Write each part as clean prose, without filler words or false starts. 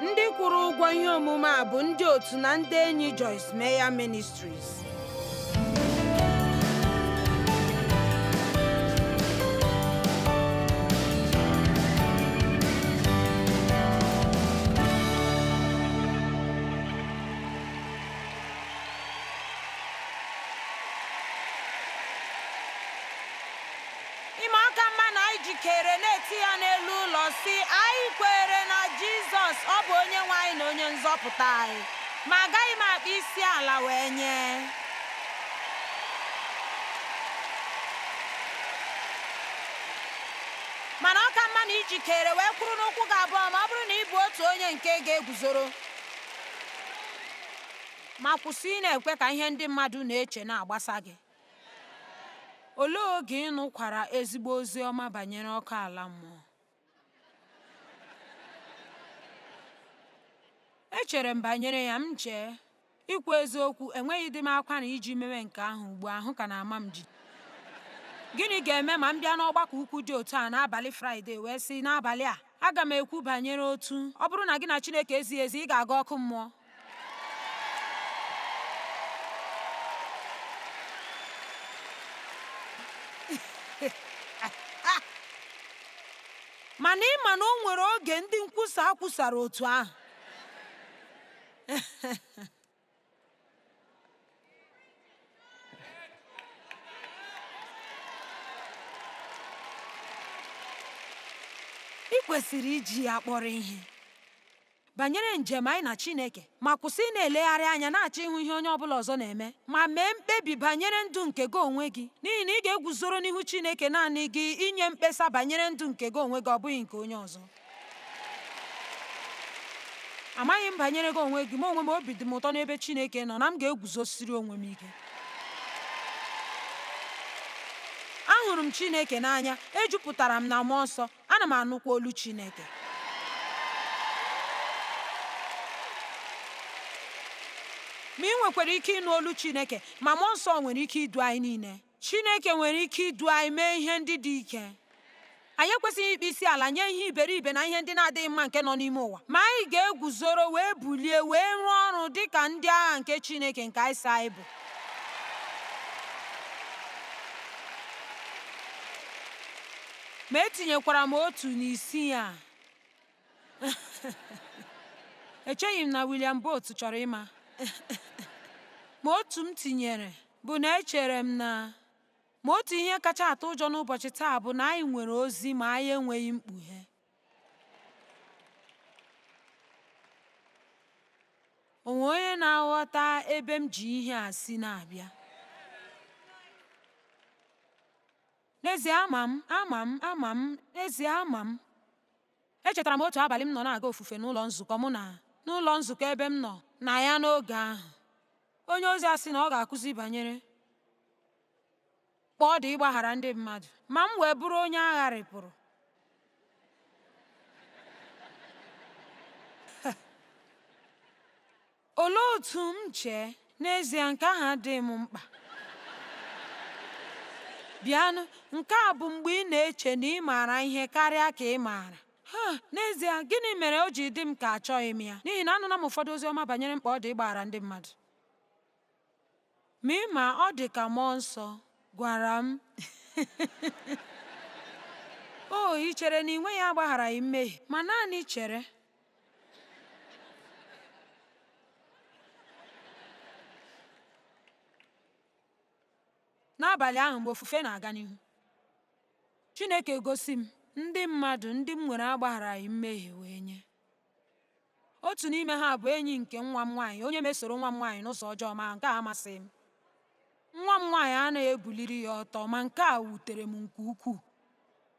Ndị kwụrụ ụgwọ ihe omume a bụ ndị otu na ndị enyi Joyce Meyer Ministries. Ị ma ọ ka mma na anyị jikere na-eti ya n'elu ụlọ sị, Anyị kwere na Jizọs, ọ bụ Onye nwe anyị na Onye nzọpụta anyị. Ma agaghị m akpọ isi ala wee nye. Mana ọ ka mma na i jikere wee kwụrụ n'ụkwụ gị abụọ ma ọ bụrụ na ị bụ otu onye nke ga-eguzoro ma kwụsị ị na-ekwe ka ihe ndị mmadụ na-eche na-agbasa gị. Olee oge ị nụkwara ezigbo ozi ọma banyere ọkụ ala mmụọ? Echere m banyere ya, m chee, ikwu eziokwu, enweghị dị m akwara iji mewe nke ahụ ugbu a, ahụ ka na-ama m jijiji. Gịnị ga-eme ma m bịa n'ọgbakọ ukwu dị otu a n'abalị Fraịde wee sị, n'abalị a, aga m ekwu banyere otu ọ bụrụ na gị na Chineke ezighị ezi, ị ga-aga ọkụ mmụọ? Mana ị ma na o nwere oge ndị nkwusa kwusara otu ahụ. Ị kwesịrị iji ya kpọrọ ihe. Banyere njem anyị na Chineke, ma kwụsị ịna-elegharị anya na-achọ ịhụ ihe onye ọ bụla ọzọ na-eme, ma mee mkpebi banyere ndụ nke gị onwe gị, n'ihi na ị ga-eguzoro n'ihu Chineke naanị gị inye mkpesa banyere ndụ nke gị onwe gị, ọ bụghị nke onye ọzọ. Amaghị m banyere gị onwe gị, ma onwe m, obi dị m ụtọ n'ebe Chineke nọ na m ga-eguzosiri onwe m ike. Ahụrụ m Chineke n'anya, ejupụtara m na Mmụọ Nsọ, Ana m anụkwa olu Chineke. Ma ị nwekwara ike ịnụ olu Chineke, ma Mmụọ Nsọ nwere ike idu anyị niile. Chineke nwere ike idu anyị mee ihe ndị dị ike. Anyị ekwesịghị ịkpọ isi ala nye ihe iberibe na ihe ndị na-adịghị mma nke nọ n'ime ụwa, ma anyị ga-eguzoro wee bulie wee rụọ ọrụ dị ka ndị agha nke Chineke nke anyị sị anyị bụ. Ma etinyekwara m otu n'isi ya. Echeghị m na William Booth chọrọ ịma. Ma otu m tinyere bụ na echere m na ma otu ihe kacha atụ ụjọ n'ụbọchị taa bụ na anyị nwere ozi ma anyị enweghị mkpughe. O nwe onye na-aghọta ebe m ji ihe a si na-abịa? N'ezie ama m, ama m, ama m, n'ezie ama m. Echetara m otu abalị m nọ na-aga ofufe n'ụlọ nzukọ mụ na n'ụlọ nzukọ ebe m nọ na ya n'oge ahụ. Onye ozi asị na ọ ga-akụzi banyere mkpa ọ dị ịgbaghara ndị mmadụ, ma m wee bụrụ onye a gharịpụrụ. Olee otu m chee? N'ezie, nke ahụ adịghị m mkpa. Bịanụ, nke a bụ mgbe ị na-eche na ị maara ihe karịa ka ị maara. Ha, n'ezie, gịnị mere o ji dị m ka achọghị m ya? N'ihi na anụla m ụfọdụ ozi ọma banyere mkpa ọ dị ịgbaghara ndị mmadụ. Ma ị ma, ọ dị ka Mmụọ Nsọ gwara m, O, i chere na ị nweghị agbagharaghị mmehie, ma naanị chere. N'abalị ahụ mgbe ofufe na-aga n'ihu, Chineke gosi m ndị mmadụ ndị m nwere agbagharaghị mmehie wee nye. Otu n'ime ha bụ enyi nke nwa m nwaanyị onye mesoro nwa m nwaanyị n'ụzọ ọjọọ ma nke a amasịghị m. Nwa m nwaanyị anaghị ebuliri ya ọtọ ma nke a wutere m nke ukwuu.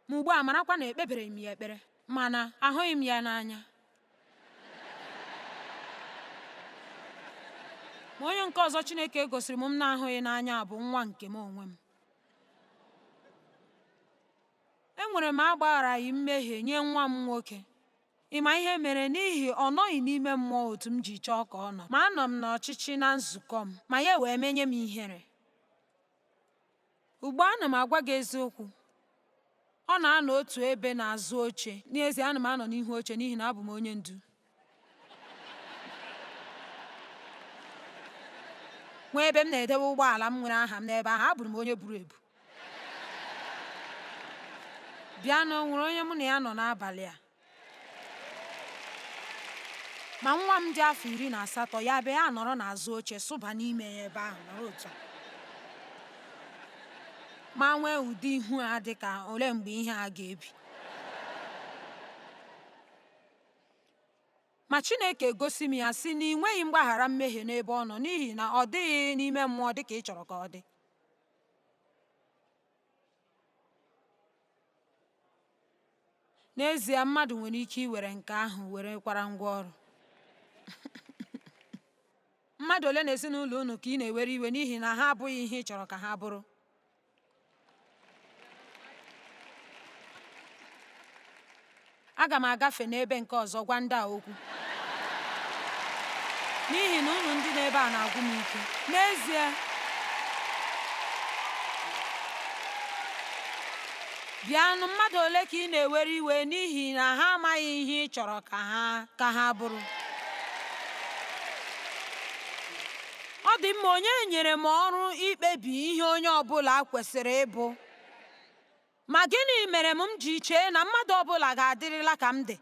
Ma ugbu a marakwa na ekpebereghị m ya ekpere, mana ahụghị m ya n'anya. Ma onye nke ọzọ Chineke gosiri m m na-ahụghị n'anya bụ nwa nke m onwe m. Enwere m agbagharaghị mmehie nye nwa m nwoke. Ị ma ihe mere? N'ihi ọ nọghị n'ime mmụọ otu m ji chọọ ka ọ nọ. Ma anọ m n'ọchịchị na nzukọ m, ma ya wee menye m ihere. Ugbu a ana m agwa gị eziokwu. Ọ na-anọ otu ebe n'azụ oche. N'ezie, ana m anọ n'ihu oche n'ihi na abụ m onye ndu. Nwee ebe m na-edewe ụgbọala m nwere aha m n'ebe ahụ. Abụrụ m onye buru ebu. Bịanụ, o nwere onye mụ na ya nọ n'abalị a? Ma nwa m dị afọ 18, ya bịa ya nọrọ n'azụ oche sụba n'ime ya ebe ahụ nọrọ otu a. Ma nwee ụdị ihu a dị ka olee mgbe ihe a ga-ebi. Ma Chineke egosi m ya sị na ị nweghị mgbaghara mmehie n'ebe ọ nọ n'ihi na ọ dịghị n'ime mmụọ dị ka ị chọrọ ka ọ dị. N'ezie, mmadụ nwere ike iwere nke ahụ were kwara ngwa ọrụ. Mmadụ ole n'ezinụlọ unu ka ị na-ewere iwe n'ihi na ha abụghị ihe ị chọrọ ka ha bụrụ? Aga m agafe n'ebe nke ọzọ gwa ndị a okwu. N'ihi na unu ndị n'ebe a na-agwụ m ike. N'ezie, bịanụ, mmadụ ole ka ị na-ewere iwe n'ihi na ha amaghị ihe ị chọrọ ka ha ka ha bụrụ? Ọ dị mma, onye nyere m ọrụ ikpebi ihe onye ọ bụla kwesịrị ịbụ? Ma gịnị mere m ji chee na mmadụ ọ bụla ga-adịrịla ka m dị?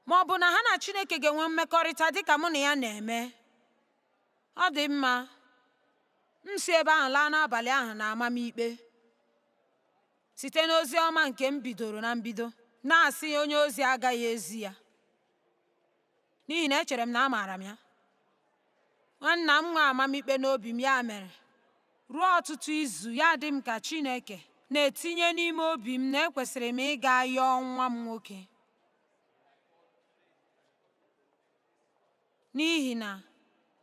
Ma ọ bụ na ha na Chineke ga-enwe mmekọrịta dị ka mụ na ya na-eme? Ọ dị mma, m si ebe ahụ laa n'abalị ahụ na amamikpe site n'ozi ọma nke m bidoro na mbido, na-asị onye ozi agaghị ezi ya, n'ihi na echere m na amaara m ya. Nwanna m nwee amamikpe n'obi m, ya mere ruo ọtụtụ izu ya dị m ka Chineke na-etinye n'ime obi m na ekwesịrị m ịga yọọ nwa m nwoke. N'ihi na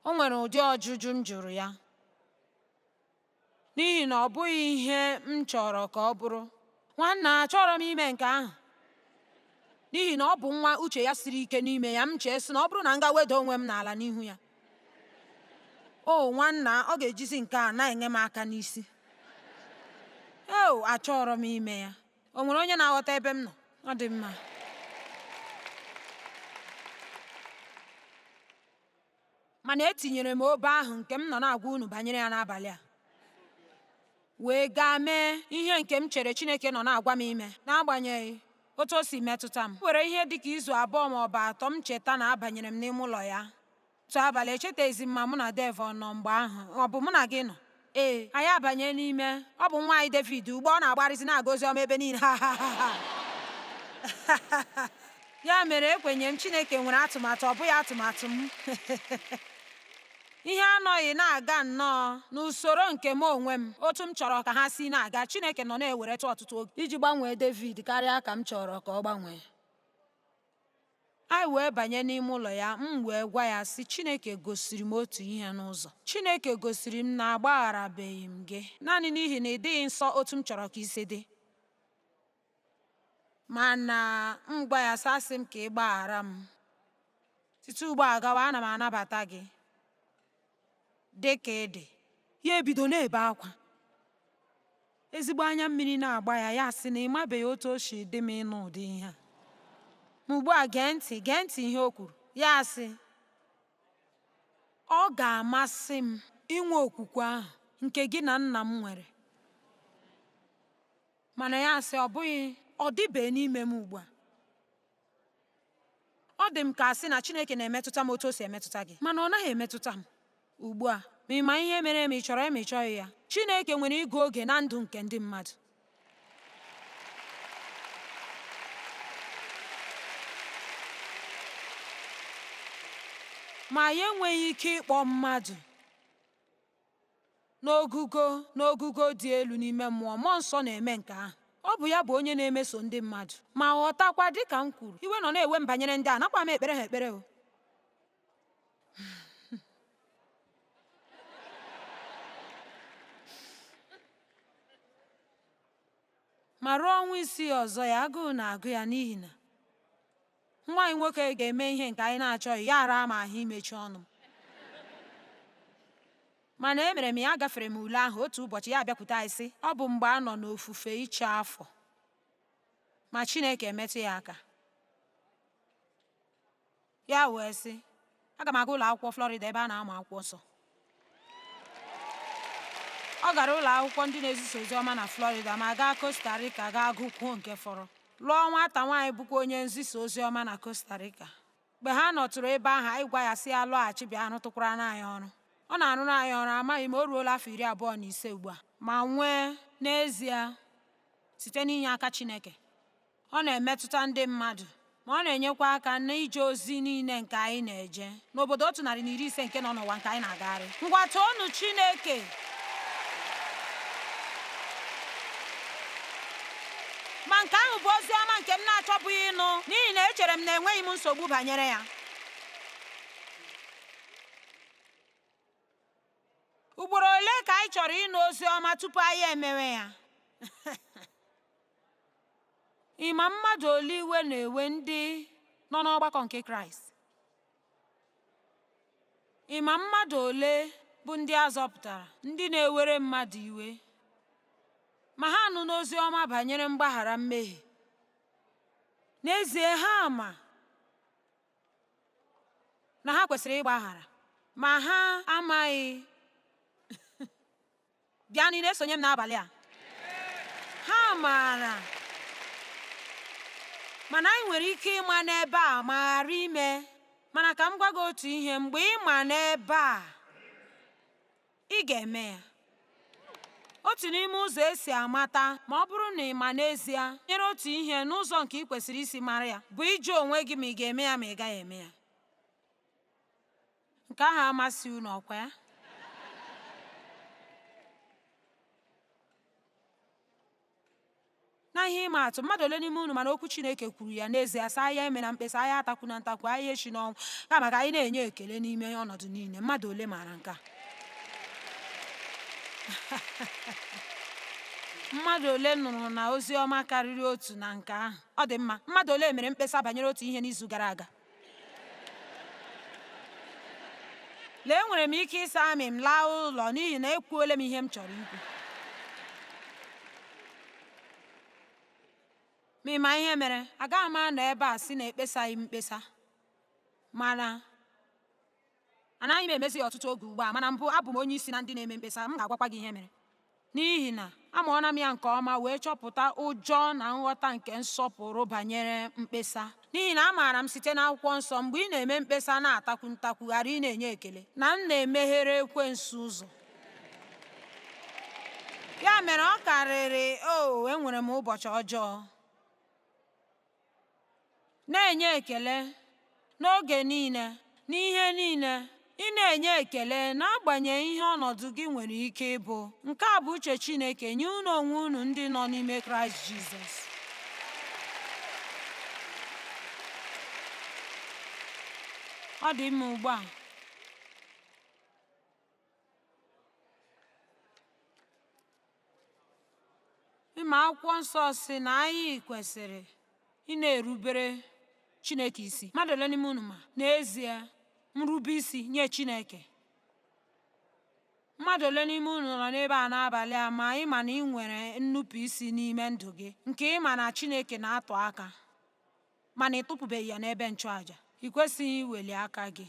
o nwere ụdị ọjụjụ m jụrụ ya. N'ihi na ọ bụghị ihe m chọrọ ka ọ bụrụ. Nwanna, achọrọ m ime nke ahụ. N'ihi na ọ bụ nwa uche ya siri ike n'ime ya, m chee sị na ọ bụrụ na m ga weda onwe m n'ala n'ihu ya. O, nwanna, ọ ga-ejizi nke a na-enye m aka n'isi. Eo, achọrọ m ime ya. O nwere onye na-aghọta ebe m nọ? Ọ dị mma. Mana etinyere m obe ahụ nke m nọ na-agwa unu banyere ya n'abalị a, wee gaa mee ihe nke m chere Chineke nọ na-agwa m ime, n'agbanyeghị otu o si metụta m. O were ihe dị ka izu abụọ ma ọ bụ atọ m cheta na abanyere m n'ime ụlọ ya. Otu abalị, echetaghịzi m ma mụ na Dave ọ nọ mgbe ahụ. Ọ bụ mụ na gị nọ? Ee, anyị abanye n'ime. Ọ bụ nwa anyị David, ugbu a ọ na-agbarịzi na-aga ozi ọma ebe niile. Ha ha ha ha. Ya mere ekwenye m Chineke nwere atụmatụ, ọ bụghị atụmatụ m. Ihe anọghị na-aga nnọọ n'usoro nke m onwe m, otu m chọrọ ka ha si na-aga. Chineke nọ na-eweretụ ọtụtụ oge iji gbanwee David karịa ka m chọrọ ka ọ gbanwee. Anyị wee banye n'ime ụlọ ya, m wee gwa ya, sị, Chineke gosiri m otu ihe n'ụzọ. Chineke gosiri m na agbagharabeghị m gị, naanị n'ihi na ị dịghị nsọ otu m chọrọ ka i si dị. Mana m gwa ya, sị, asị m ka ị gbaghara m. Site ugbu a gawa, ana m anabata gị dị ka ị dị. Ya ebido na-ebe akwa. Ezigbo anya mmiri na-agba ya, ya sị na ị mabeghị otu o si dị m ịnụ ụdị ihe a. Ma ugbu a gee ntị, gee ntị ihe o kwuru. Ya sị, Ọ ga-amasị m inwe okwukwe ahụ nke gị na nna m nwere. Mana ya sị, ọ bụghị, ọ dịbeghị n'ime m ugbu a. Ọ dị m ka a sị na Chineke na-emetụta m otu o si emetụta gị, mana ọ naghị emetụta m ugbu a. Ma ị ma ihe mere ma ị chọrọ ya ma ị chọghị ya? Chineke nwere ịgụ oge na ndụ nke ndị mmadụ. Ma ya enweghị ike ịkpọ mmadụ n'ogugo n'ogugo dị elu n'ime mmụọ. Mmụọ Nsọ na-eme nke ahụ. Ọ bụ ya bụ onye na-emeso ndị mmadụ. Ma ghọtakwa, dị ka m kwuru, iwe nọ na-ewe m banyere ndị a, nakwa m ekpere ha ekpere o. Ma ruo ọnwa 6 ọzọ ya, agụụ na-agụ ya n'ihi na nwa anyị nwoke ga-eme ihe nke anyị na-achọghị, ya ara m ahụ imechi ọnụ m. Mana emere m ya, agafere m ule ahụ. Otu ụbọchị ya abịakwute anyị sị, ọ bụ mgbe a nọ n'ofufe ịchọ afọ, ma Chineke emetụ ya aka. Ya wee sị, Aga m aga ụlọ akwụkwọ Florida ebe a na-amụ akwụkwọ nsọ. Ọ gara ụlọ akwụkwọ ndị na-ezisa ozi ọma na Florida ma gaa Costa Rica gaa gụkwuo nke fọrọ. Lụọ nwata nwaanyị bụkwa onye nzisa ozi ọma na Costa Rica. Mgbe ha nọtụrụ ebe ahụ, anyị gwa ya sị ya lọghachi bịa rụtụkwara anyị ọrụ. Ọ na-arụrụ anyị ọrụ, amaghị m, o ruola afọ 25 ugbu a, ma nwee, n'ezie, site n'inye aka Chineke. Ọ na-emetụta ndị mmadụ, ma ọ na-enyekwa aka n'ije ozi niile nke anyị na-eje n'obodo 150 nke nọ n'ụwa nke anyị na-agagharị. Ngwa toonu Chineke! Ma nke ahụ bụ ozi ọma nke m na-achọbụghị ịnụ, n'ihi na echere m na enweghị m nsogbu banyere ya. Ugboro ole ka anyị chọrọ ịnụ ozi ọma tupu anyị emewe ya? Ị ma mmadụ ole iwe na-ewe ndị nọ n'ọgbakọ nke Kraịst? Ị ma mmadụ ole bụ ndị a zọpụtara, ndị na-ewere mmadụ iwe, ma ha anụ n'ozi ọma banyere mgbaghara mmehie? N'ezie, ha ma na ha kwesịrị ịgbaghara, ma ha amaghị. Bịanụ, ị na-esonye m n'abalị a? Ha maara mana anyị nwere ike ịma n'ebe a ma ghara ime. Mana ka m gwa gị otu ihe, mgbe ị ma n'ebe a, ị ga-eme ya. Otu n'ime ụzọ esi amata ma ọ bụrụ na ị ma n'ezie nyere otu ihe n'ụzọ nke ị kwesịrị isi mara ya bụ ịjụ onwe gị ma ị ga-eme ya ma ị gaghị eme ya. Nke ahụ amasị unu, ọkwa ya? Na ihe ịma atụ, mmadụ ole n'ime unu mana okwu Chineke kwuru ya n'ezie, sị anyị emena mkpesa, anyị atakwuna ntakwu, anyị eshi n'ọnwụ, kama ka anyị na-enye ekele n'ime ọnọdụ niile? Mmadụ ole maara nke a? Mmadụ ole nụrụ na ozi ọma karịrị otu na nke ahụ? Ọ dị mma. Mmadụ ole mere mkpesa banyere otu ihe n'izu gara aga? Lee, enwere m ike ịsa amị m laa ụlọ n'ihi na ekwuola m ihe m chọrọ ikwu. Ma ị ma ihe mere? Agaghị m anọ ebe a sị na ekpesaghị m mkpesa. Mana anaghị m emezi ya ọtụtụ oge ugbu a, mana mbụ abụ m onye isi na ndị na-eme mkpesa, m ga-agwakwa gị ihe mere. N'ihi na amụọla m ya nke ọma wee chọpụta ụjọ na nghọta nke nsọpụrụ banyere mkpesa. N'ihi na amaara m site n'akwụkwọ nsọ, mgbe ị na-eme mkpesa na-atakwu ntakwu ghara ị na-enye ekele, na m na-emeghere ekwensu ụzọ. Ya mere ọ karịrị, o, enwere m ụbọchị ọjọọ. Na-enye ekele n'oge niile, n'ihe niile. Ị na-enye ekele n'agbanyeghị ihe ọnọdụ gị nwere ike ịbụ. Nke a bụ uche Chineke nye unu onwe unu ndị nọ n'ime Kraịst Jizọs. Ọ dị mma ugbu a. Ịma akwụkwọ nsọ sị na anyị kwesịrị ị na-erubere Chineke isi. Mmadụ ole n'ime unu ma n'ezie nrube isi nye Chineke? Mmadụ ole n'ime unu nọ n'ebe a n'abalị a ma ị ma na ị nwere nnupụ isi n'ime ndụ gị nke ị ma na Chineke na-atụ aka mana ị tụpụbeghị ya n'ebe nchụaja? Ị kwesịghị iweli aka gị.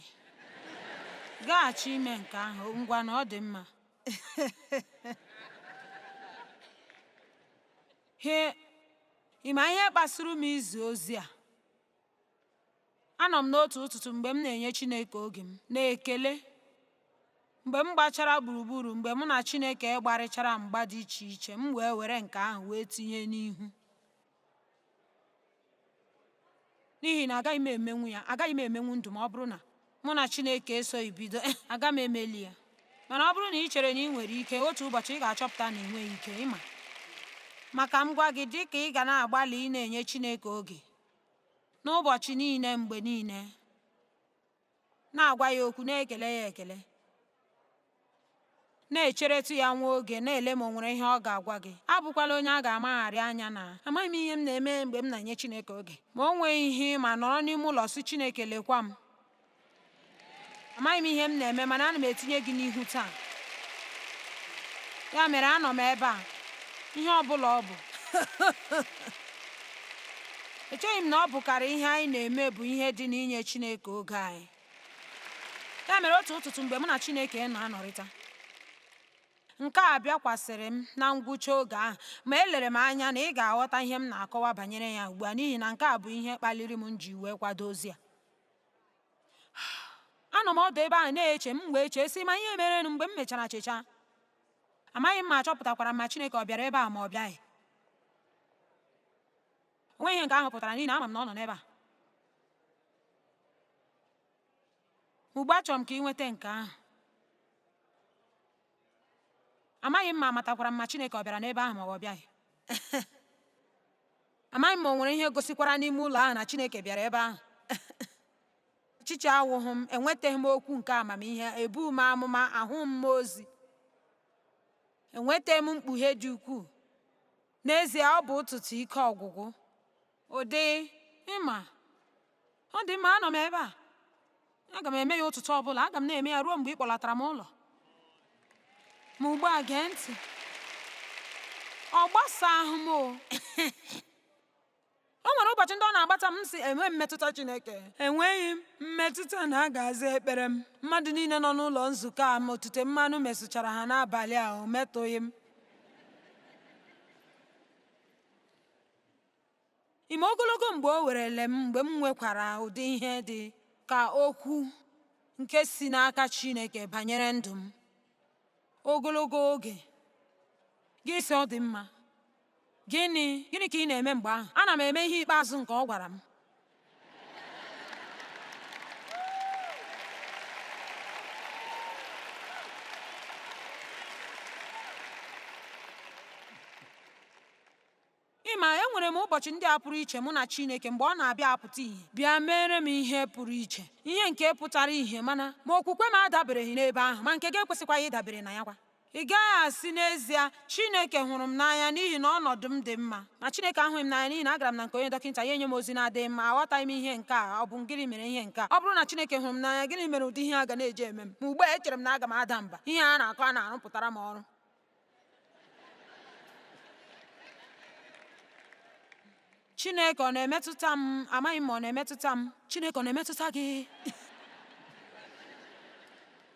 Gaghachi ime nke ahụ. Ngwa na ọ dị mma. He, ị ma ihe kpasuru m izi ozi a? Anọ m n'otu ụtụtụ mgbe m na-enye Chineke oge m na ekele. Mgbe m gbachara gburugburu, mgbe mụ na Chineke gbarịchara mgba dị iche iche, m wee were nke ahụ wee tinye n'ihu. N'ihi na agaghị m emenwu ya, agaghị m emenwu ndụ ma ọ bụrụ na mụ na Chineke esoghị bido, aga m emeli ya. Mana ọ bụrụ na ị chere na ị nwere ike, otu ụbọchị ị ga-achọpụta na ị nweghị ike, ịma. Maka m gwa gị, dị ka ị ga na-agbalị ị na-enye Chineke oge n'ụbọchị niile, mgbe niile, na-agwa ya okwu, na-ekele ya ekele, na-echeretụ ya nwa oge, na-ele ma o nwere ihe ọ ga-agwa gị. Abụkwala onye a ga-amagharị anya na amaghị m ihe m na-eme mgbe m na-enye Chineke oge. Ma o nweghị ihe ịma, nọrọ n'ime ụlọ sị Chineke lekwa m. Amaghị m ihe m na-eme mana ana m etinye gị n'ihu taa. Ya mere anọ m ebe a, ihe ọ bụla ọ bụ. Echeghị m na ọ bụkarị ihe anyị na-eme bụ ihe dị n'inye Chineke oge anyị. Ya mere otu ụtụtụ mgbe mụ na Chineke na-anọrịta, nke a bịakwasịrị m na ngwụcha oge ahụ, ma elere m anya na ị ga-aghọta ihe m na-akọwa banyere ya ugbu a n'ihi na nke a bụ ihe kpaliri m ji wee kwado ozi a. Anọ m ọdụ ebe ahụ na-eche, m wee chee sị, ma ihe merenụ mgbe m mechara chechaa. Amaghị m ma achọpụtakwara m ma Chineke ọ bịara ebe a ma ọ bịaghị. O nweghị ihe nke ahụ pụtara n'ihi na ama m na ọ nọ n'ebe a. Ugbu a achọrọ m ka ị nweta nke ahụ. Amaghị m ma amatakwara m ma Chineke ọ bịara n'ebe ahụ ma ọ bịaghị. Amaghị m ma o nwere ihe gosikwara n'ime ụlọ ahụ na Chineke bịara ebe ahụ. Ọchịchị awụghị m, enwetaghị m okwu nke amamihe, ebughị m amụma, ahụghị m mmụọ ozi. Enwetaghị m mkpughe dị ukwuu. N'ezie, ọ bụ ụtụtụ ike ọgwụgwụ. Ụdị, ịma. Ọ dị mma, anọ m ebe a. Aga m eme ya ụtụtụ ọ bụla. Aga m na-eme ya ruo mgbe ị kpọlatara m ụlọ. Ma ugbu a gee ntị. Ọ gbasahụ m o. O nwere ụbọchị ndị ọ na-agbata m sị enweghị m mmetụta Chineke. Enweghị m mmetụta na a ga-aza ekpere m. Mmadụ niile nọ n'ụlọ nzukọ a ma otute mmanụ mesụchara ha n'abalị a, o metụghị m. Ime ogologo mgbe o werele m mgbe m nwekwara ụdị ihe dị ka okwu nke si n'aka Chineke banyere ndụ m. Ogologo oge. Gị sị ọ dị mma. Gịnị gịnị ka ị na-eme mgbe ahụ? Ana m eme ihe ikpeazụ nke ọ gwara m. Ịma, enwere m ụbọchị ndị a pụrụ iche mụ na Chineke mgbe ọ na-abịa apụta ìhè bịa mere m ihe pụrụ iche, ihe nke pụtara ìhè mana ma okwukwe m adabereghị n'ebe ahụ, ma nke gị ekwesịkwaghị ịdabere na ya kwa. Ị gaghị asị n'ezie, Chineke hụrụ m n'anya n'ihi na ọnọdụ m dị mma. Ma Chineke ahụghị m n'anya n'ihi na agara m na nke onye dọkịta ya enye m ozi na-adịghị mma. Aghọtaghị m ihe nke a, ọ bụ gịnị mere ihe nke a? Ọ bụrụ na Chineke hụrụ m n'anya, gịnị mere ụdị ihe a ga na-eji eme m? Ma ugbu a echere m na aga m ada mba. Ihe a na-akọ a na-arụpụtara m ọrụ. Chineke ọ na-emetụta m? Amaghị m ma ọ na-emetụta m. Chineke ọ na-emetụta gị?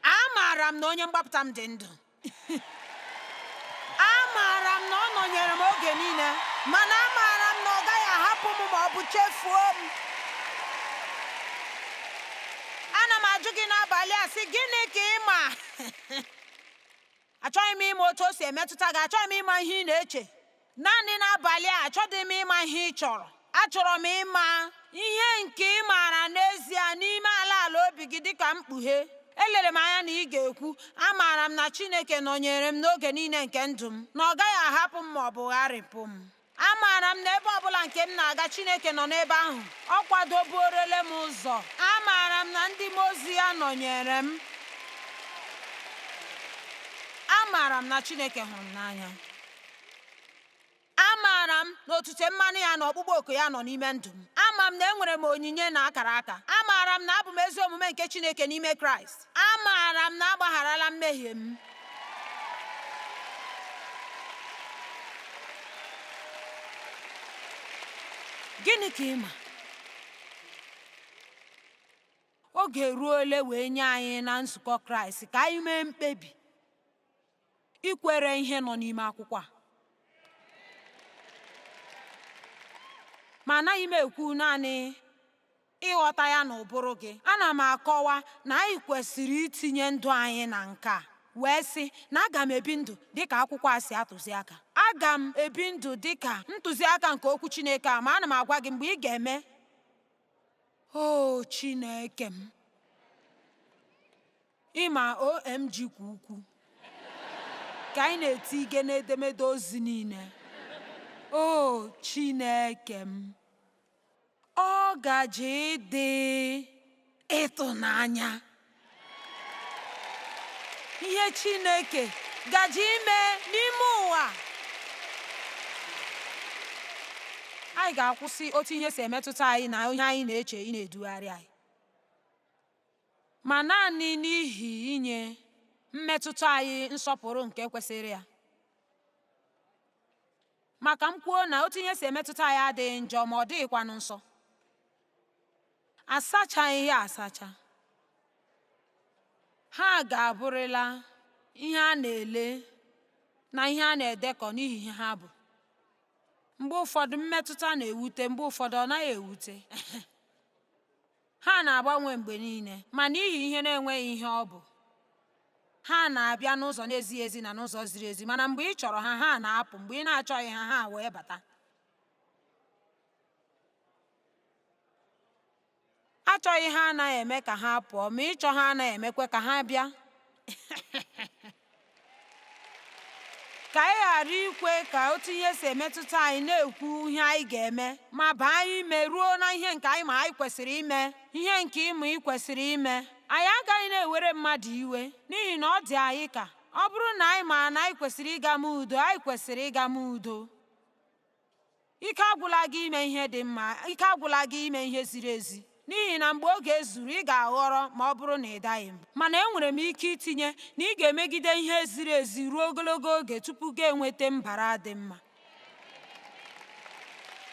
Amaara m na onye mgbapụta m dị ndụ. Amaara m na ọ nọnyere m oge niile, mana amaara m na ọ gaghị ahapụ m ma ọ bụ chefuo m. Ana m ajụ gị n'abalị a sị, gịnị ka ị ma? Achọghị m ịma otu o si emetụta gị, achọghị m ịma ihe ị na-eche. Naanị n'abalị a, achọghị m ịma ihe ị chọrọ. Achọrọ m ịma ihe nke ị maara n'ezie n'ime ala ala obi gị dịka mkpughe. Elere m anya na ị ga-ekwu, amaara m na Chineke nọnyere m n'oge niile nke ndụ m, na ọ gaghị ahapụ m ma ọ bụ gharịpụ m. Amaara m na ebe ọbụla nke m na-aga, Chineke nọ n'ebe ahụ. Ọ kwadobuorele m ụzọ. Amaara m na ndị mmụọ ozi ya nọnyere m. Amaara m na Chineke hụrụ m n'anya. Amaara m na otute mmanụ ya na ọkpụkpọ oku ya nọ n'ime ndụ m. Ama m na enwere m onyinye na akara aka. Amaara m na abụ m ezi omume nke Chineke n'ime Kraịst. Amaara m na agbagharala mmehie m. Gịnị ka ị ma? Oge eruole wee nye anyị na nzukọ Kraịst ka anyị mee mkpebi ikwere ihe nọ n'ime akwụkwọ a. Ma anaghị m ekwu naanị ịghọta ya n'ụbụrụ gị. Ana m akọwa na anyị kwesịrị itinye ndụ anyị na nke a wee sị na aga m ebi ndụ dịka akwụkwọ a si atụzi aka. Aga m ebi ndụ dịka ntụziaka nke okwu Chineke a, ma ana m agwa gị mgbe ị ga-eme. O Chineke m, ịma OMG kwa ukwu ka anyị na-eti ige n'edemede ozi niile. O Chineke m, ọ gaje ịdị ịtụnanya ihe Chineke gaje ime n'ime ụwa. Anyị ga-akwụsị otu ihe si emetụta anyị na ihe anyị na-eche ị na-edugharị anyị, ma naanị n'ihi inye mmetụta anyị nsọpụrụ nke kwesịrị ya. Maka m kwuo na otu ihe si emetụta anyị adịghị njọ ma ọ dịghịkwanụ nsọ. Asachaghị ya asacha. Ha ga-abụrịla ihe a na-ele na ihe a na-edekọ n'ihi ihe ha bụ. Mgbe ụfọdụ mmetụta na-ewute, mgbe ụfọdụ ọ naghị ewute. Ha na-agbanwe mgbe niile, ma n'ihi ihe na-enweghị ihe ọ bụ. Ha na-abịa n'ụzọ na-ezighị ezi na n'ụzọ ziri ezi, mana mgbe ị chọrọ ha, ha na-apụ, mgbe ị na-achọghị ha, ha wee bata. Achọghị ha anaghị eme ka ha pụọ, ma ịchọ ha anaghị emekwa ka ha bịa. Ka anyị ghara ikwe ka otu ihe si emetụta anyị na-ekwu ihe anyị ga-eme, ma baa ime ruo na ihe nke anyị ma anyị kwesịrị ime, ihe nke ịma ị kwesịrị ime. Anyị agaghị na-ewere mmadụ iwe n'ihi na ọ dị anyị ka ọ bụrụ na anyị ma na anyị kwesịrị ịga mee udo, anyị kwesịrị ịga mee udo. Ike agwụla gị ime ihe dị mma, ike agwụla gị ime ihe ziri ezi, n'ihi na mgbe oge zuru, ị ga-aghọrọ ma ọ bụrụ na ị daghị mba. Mana enwere m ike itinye na ị ga-emegide ihe ziri ezi ruo ogologo oge tupu gị enweta mbara dị mma.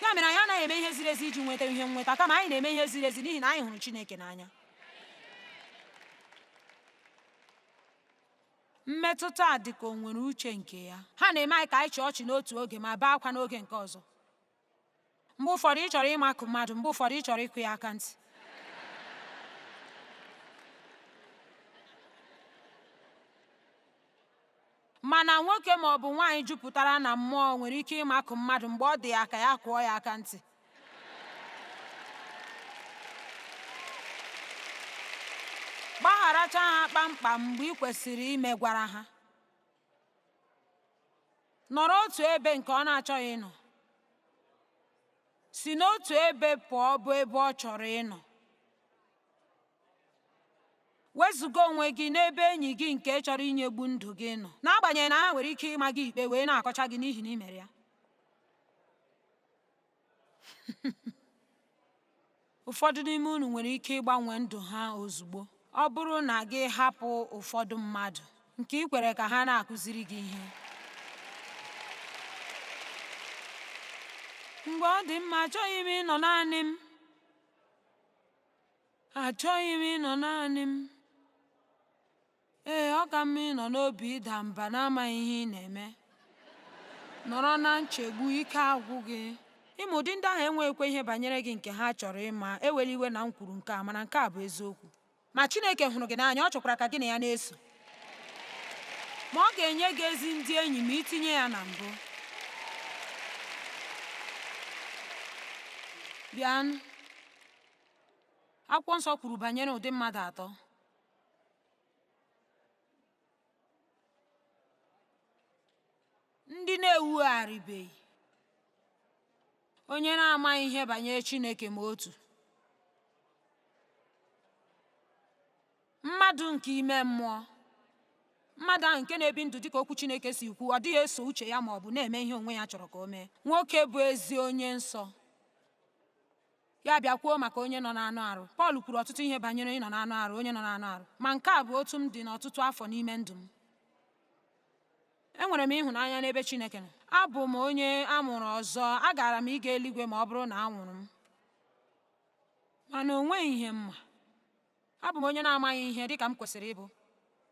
Ya mere anyị anaghị eme ihe ziri ezi iji nweta ihe nnweta, kama anyị na-eme ihe ziri ezi n'ihi na anyị hụrụ Chineke n'anya. Mmetụta a dị ka o nwere uche nke ya. Ha na-eme anyị ka anyị chịa ọchị n'otu oge ma bee akwa n'oge nke ọzọ. Mgbe ụfọdụ ị chọrọ ịmakụ mmadụ, mgbe ụfọdụ ị chọrọ ịkụ ya aka ntị. Mana nwoke ma ọ bụ nwaanyị jupụtara na mmụọ nwere ike ịmakụ mmadụ mgbe ọ dị ya ka ya kụọ ya aka ntị. Gbagharacha ha kpamkpam mgbe ị kwesịrị imegwara ha. Nọrọ otu ebe nke ọ na-achọghị ịnọ. Si n'otu ebe pụọ bụ ebe ọ chọrọ ịnọ. Wezuga onwe gị n'ebe enyi gị nke chọrọ inyegbu ndụ gị nọ, n'agbanyeghị na ha nwere ike ịma gị ikpe wee na-akọcha gị n'ihi na ị mere ya. Ụfọdụ n'ime unu nwere ike ịgbanwe ndụ ha ozugbo ọ bụrụ na gị hapụ ụfọdụ mmadụ nke ị kwere ka ha na-akụziri gị ihe. Mgbe ọ dị mma, achọghị m ịnọ naanị m. Achọghị m ịnọ naanị m. Ee, ọ ka mma ịnọ n'obi ịda mba n'amaghị ihe ị na-eme. Nọrọ na nchegbu, ike agwụ gị. Ịma ụdị ndị ahụ enweghịkwa ihe banyere gị nke ha chọrọ ịma. Ewela iwe na m kwuru nke a, mana nke a bụ eziokwu. Ma Chineke hụrụ gị n'anya, ọ chọkwara ka gị na ya na-eso. Ma ọ ga-enye gị ezi ndị enyi ma itinye ya na mbụ. Bịanụ. Akwụkwọ nsọ kwuru banyere ụdị mmadụ atọ. Ndị na-ewugharịbeghị, onye na-amaghị ihe banyere Chineke ma otu. Mmadụ nke ime mmụọ. Mmadụ ahụ nke na-ebi ndụ dịka okwu Chineke si kwu, ọ dịghị eso uche ya ma ọ bụ na-eme ihe onwe ya chọrọ ka o mee. Nwoke bụ ezi onye nsọ. Ya bịa kwuo maka onye nọ n'anụ arụ. Pọl kwuru ọtụtụ ihe banyere ịnọ n'anụ arụ, onye nọ n'anụ arụ. Ma nke a bụ otu m dị n'ọtụtụ afọ n'ime ndụ m. Enwere m ịhụnanya n'ebe Chineke nọ. Abụ m onye a mụrụ ọzọ, agara m ịga eluigwe ma ọ bụrụ na anwụrụ m. Mana o nweghị ihe m ma. Abụ m onye na-amaghị ihe dịka m kwesịrị ịbụ.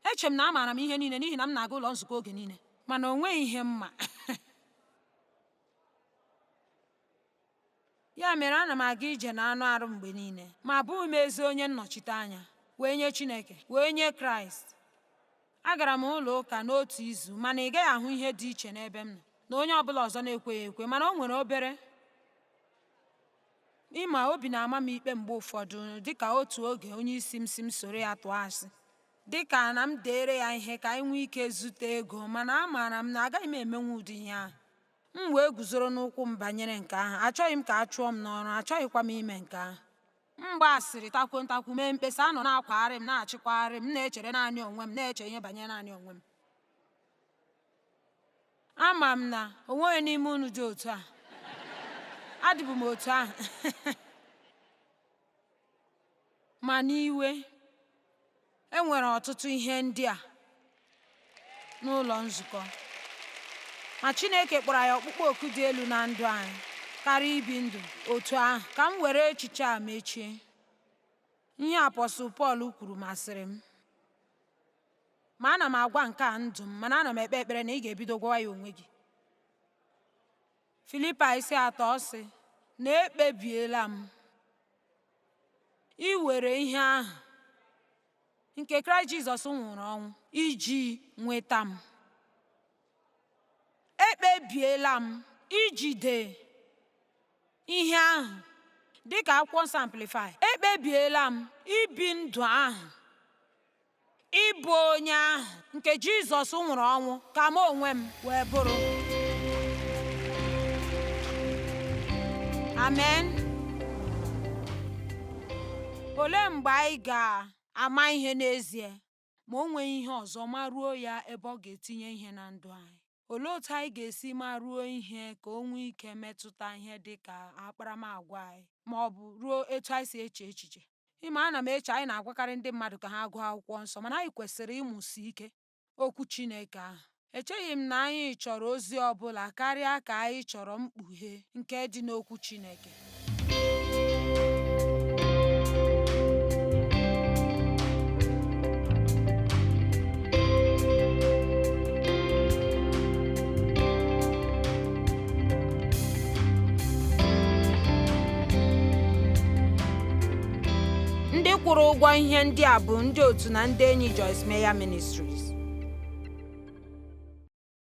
Eche m na amaara m ihe niile n'ihi na m na-aga ụlọ nzukọ oge niile. Mana o nweghị ihe m ma. Ya mere ana m aga ije n'anụ arụ mgbe niile, ma abụghị m ezi onye nnọchiteanya wee nye Chineke, wee nye Kraịst. Agara m ụlọ ụka n'otu izu, mana ị gaghị ahụ ihe dị iche n'ebe m nọ na onye ọ bụla ọzọ na-ekweghị ekwe, mana o nwere obere ịma obi na-ama m ikpe mgbe ụfọdụ, dịka otu oge onye isi m sị m soro ya tụọ asị, dịka na m deere ya ihe ka anyị nwee ike zute ego, mana amaara m na agaghị m emenwu ụdị ihe ahụ. M wee guzoro n'ụkwụ m banyere nke ahụ. Achọghị m ka a chụọ m n'ọrụ, achọghịkwa m ime nke ahụ. M gbasịrị takwuo ntakwu, mee mkpesa, a nọ na-akwagharị m, na-achịkwagharị m, m na-echere naanị onwe m, na-eche ihe banyere naanị onwe m. Ama m na o nweghị n'ime unu dị otu a. Adịbu m otu ahụ. Ma n'iwe, e nwere ọtụtụ ihe ndị a n'ụlọ nzukọ. Ma Chineke kpọrọ anyị ọkpụkpọ oku dị elu na ndụ anyị karịa ibi ndụ otu ahụ. Ka m were echiche a mechie. Ihe Apọstụl Pọl kwuru masịrị m. Ma ana m agwa nke a ndụ m, mana ana m ekpe ekpere na ị ga-ebido gwawa ya onwe gị. Filipaị isi 3, ọ sị na ekpebiela m iwere ihe ahụ nke Kraịst Jizọs nwụrụ ọnwụ iji nweta m. Ekpebiela m ijide ihe ahụ dịka akwụkwọ nsọ Amplify. Ekpebiela m ibi ndụ ahụ, ịbụ onye ahụ nke Jizọs nwụrụ ọnwụ ka m onwe m wee bụrụ. Amen. Olee mgbe anyị ga-ama ihe n'ezie ma o nweghị ihe ọzọ maruo ya ebe ọ ga-etinye ihe na ndụ anyị? Olee otu anyị ga-esi maruo ihe ka o nwee ike metụta ihe dị ka akparamagwa anyị ma ọ bụ ruo etu anyị si eche echiche? Ịma, ana m eche anyị na-agwakarị ndị mmadụ ka ha gụọ akwụkwọ nsọ, mana anyị kwesịrị ịmụsi ike okwu Chineke ahụ. Echeghị m na anyị chọrọ ozi ọ bụla karịa ka anyị chọrọ mkpughe nke dị n'okwu Chineke. Ndị kwụrụ ụgwọ ihe ndị a bụ ndị otu na ndị enyi Joyce Meyer Ministries.